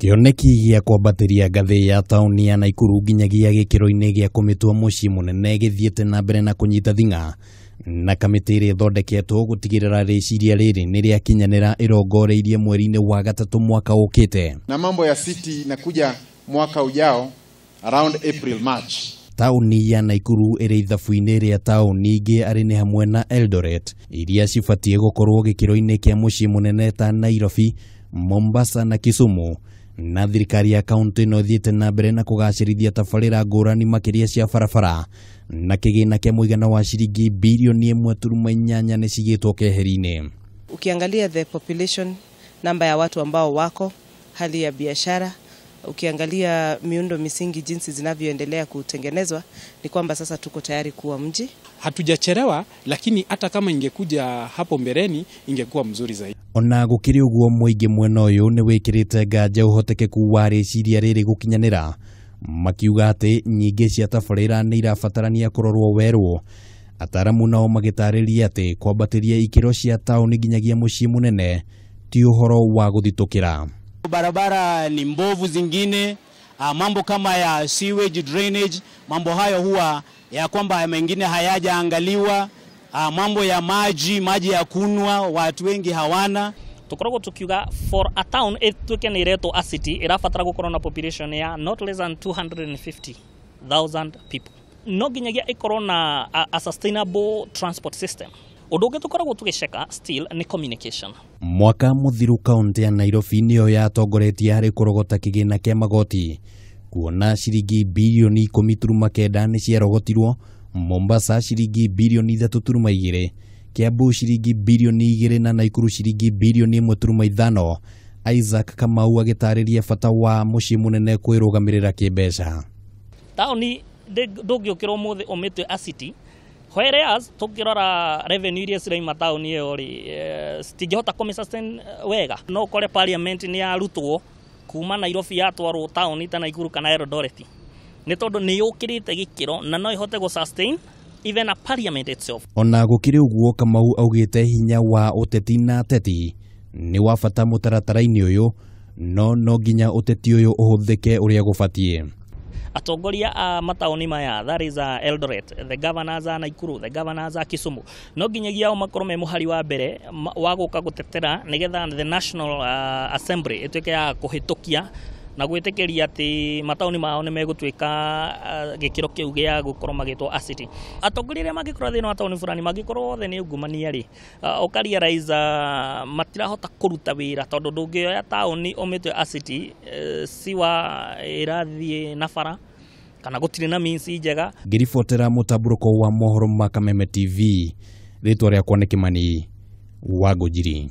Kĩoneki gĩa kwambatĩria ngathĩ ya taũni ya Naikuru nginyagia gĩkĩro-inĩ gĩa kũmĩtua mũciĩ mũnene gĩthiĩte na mbere na kũnyita thing'a na kamĩtĩ ĩrĩa ĩthondeketwo gũtigĩrĩra rĩciria rĩrĩ nĩ rĩakinyanĩra ĩrongoreirie mweri-inĩ wa gatatũ mwaka ũkĩte. Na mambo ya city inakuja mwaka ujao around April, March. Taũni ya Naikuru ĩrĩ ithabu-inĩ rĩa taũni ingĩ arĩ nĩ hamwe na Eldoret iria cibatiĩ gũkorwo gĩkĩro-inĩ kĩa mũciĩ mũnene ta Nairobi, Mombasa na Kisumu. Na thirikari ya kaunti ĩno ĩthiĩte na mbere na kũgacĩrithia tabarĩra ngũrani makĩria cia barabara na kĩgĩna kĩa mũigana wa ciringi bilioni 1.8 nĩ cigĩtwo keheri-inĩ. Ukiangalia the population, namba ya watu ambao wako, hali ya biashara, ukiangalia miundo misingi jinsi zinavyoendelea kutengenezwa, ni kwamba sasa tuko tayari kuwa mji. Hatujachelewa, lakini hata kama ingekuja hapo mbeleni ingekuwa mzuri zaidi. Ona gũkĩrĩ ũguo mũingĩ mwena ũyũ nĩ wĩkĩrĩte nganja ũhotekeku wa rĩciria rĩrĩ gũkinyanĩra, makiuga atĩ nyingĩ cia tabarĩra nĩ irabatarania kũrorwo werũ. Ataramu nao magĩtarĩria atĩ kwambatĩria ikĩro cia taũni nginyagia mũciĩ mũnene ti ũhoro wa gũthitũkĩra. Barabara ni mbovu zingine, mambo kama ya sewage drainage, mambo hayo huwa ya kwamba mengine hayajaangaliwa, mambo ya maji, maji ya kunwa watu wengi hawana. Tukoragwo tukiuga for a town ĩtuĩke nĩ ĩretwo a city ĩrabatara gũkorwo na population ya not less than 250,000 people. No nginyagia ĩkorwo na a sustainable transport system. Ũndũ ũngĩ tũkoragwo tũgĩceka still nĩ communication. Mwaka mũthiru kaunti ya Nairobi nĩyo yatongoretie harĩ kũrogota kĩgĩna kĩa magoti kuona ciringi bilioni 10.9 nĩ ciarogotirwo, Mombasa ciringi bilioni 3.2, Kiambu ciringi bilioni 2 na Naikuru ciringi bilioni 1.5. Isaac Kamau agĩtarĩria bata wa mũciĩ mũnene kwĩrũgamĩrĩra kĩmbeca. Taũni ndũngĩũkĩra ũmũthĩ ũmĩtue a city, whereas tũngĩrora revenue iria ciraima taũni ĩyo rĩ, citingĩhota kũmĩ sustain wega. No ũkore parliament nĩ yarutwo kuma Nairobi yatwarwo taũni ta Naikuru kana Eldoret nĩ tondũ nĩ yũkĩrĩte gĩkĩro na no ĩhote gũ sustain even a parliament itself. Ona gũkĩrĩ ũguo Kamau augĩte hinya wa ũteti na ateti nĩ wa bata mũtaratara-inĩ ũyũ, no nginya ũteti ũyũ ũhũthĩke ũrĩa gũbatiĩ. Atongoria a mataũni maya, that is Eldoret, the governors a Naikuru, the governors a Kisumu, no nginyagia o makorwo me mũhari wa mbere wa gũka gũtetera nĩgetha the National Assembly ĩtuĩke ya kũhĩtũkia na gwĩtĩkĩria atĩ mataũni mao nĩ megũtuĩka gĩkĩro kĩu gĩa gũkorwo magĩtwo a city. Atongoria arĩa mangĩkorwo thĩinĩ wa taũni fulani mangĩkorwo othe nĩ ungumania rĩ, ũka realize matirahota kũruta wĩra tondũ ndũngĩoya taũni ũmĩtue a city siwa ĩrathiĩ na bara kana gũtirĩ na means njega. Ngĩribotera mũtambũrũko wa mohoro ma Kameme TV, rĩtwa rĩakwa nĩ Kimani wa Ngũnjiri.